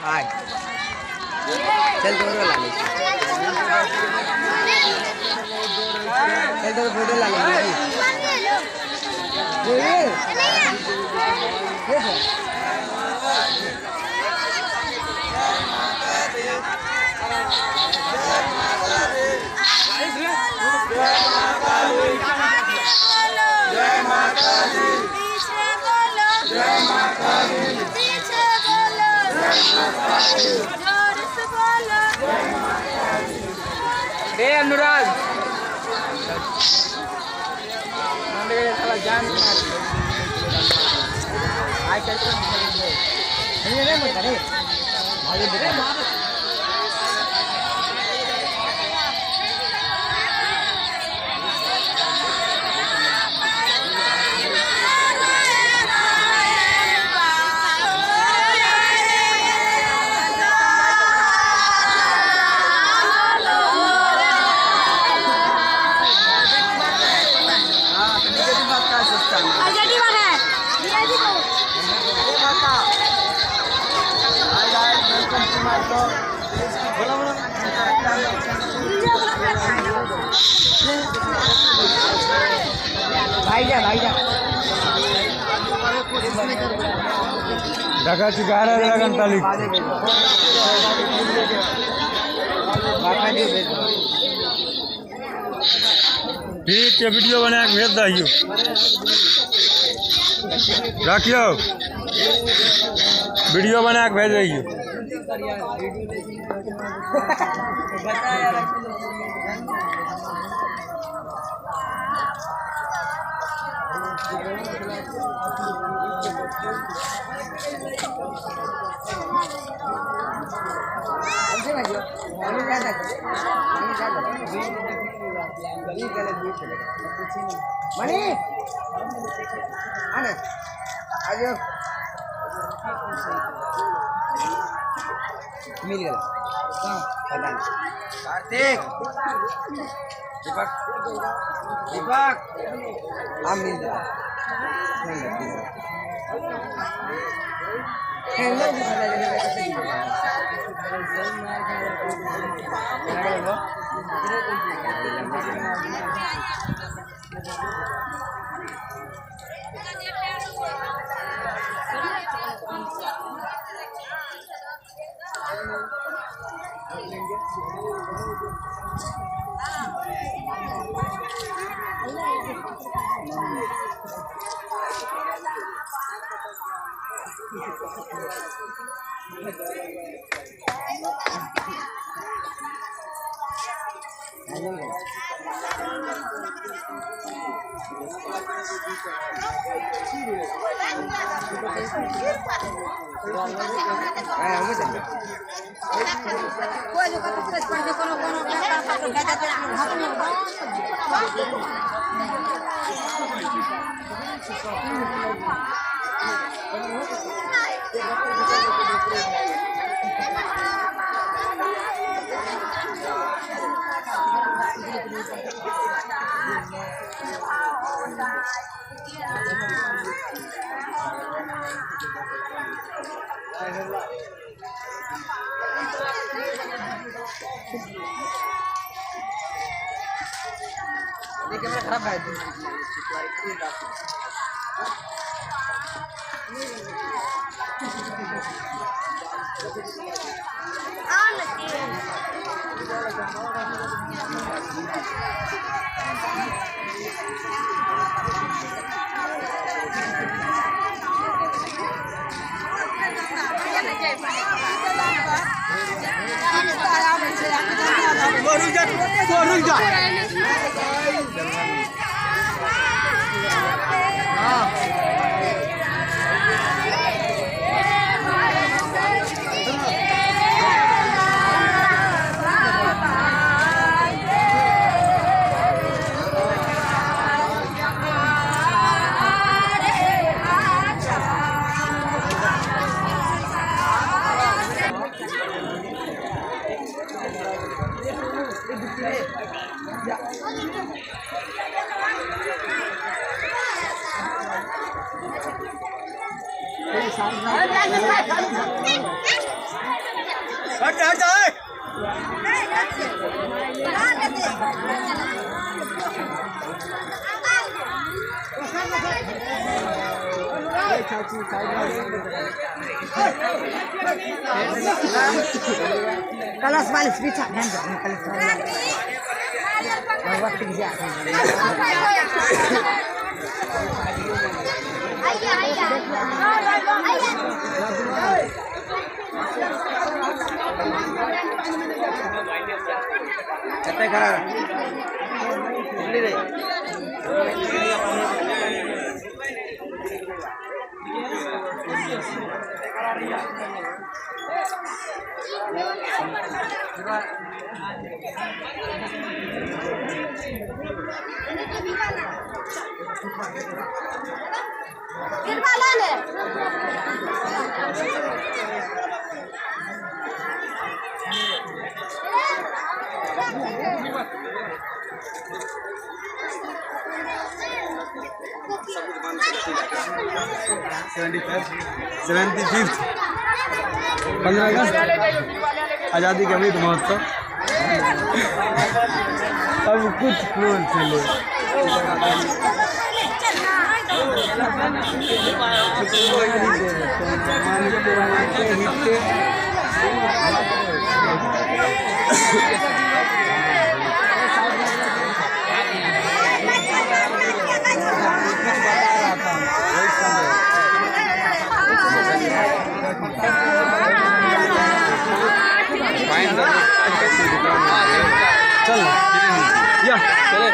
हाय चल तोरो ला ले चल तो फोटो ला ले जय माता दी पीछे बोलो जय माता दी पीछे बोलो जय माता दी जोर से बोलो जय माता दी। ए अनुराग साला जान आई कैसे नहीं नहीं मत करे भाई देखो। भाई जा ढाका गारा लगन ताली ठीक है वीडियो बना के भेज दहियो रखियो वीडियो बना के भेज दहियो। मणि आने आज मिल गया पता नहीं। कार्तिक दीपक दीपक हाँ मिल गया कैमरा खराब है। रुक जा। Yeah. कलश वाले पीछा ध्यान दो, कलश वाले वक्त जा। आइए आइए आइए। कते खड़ा रे। 75 15 अगस्त आज़ादी के अमृत महोत्सव। अब कुछ फ्लोर चले। चल या चले।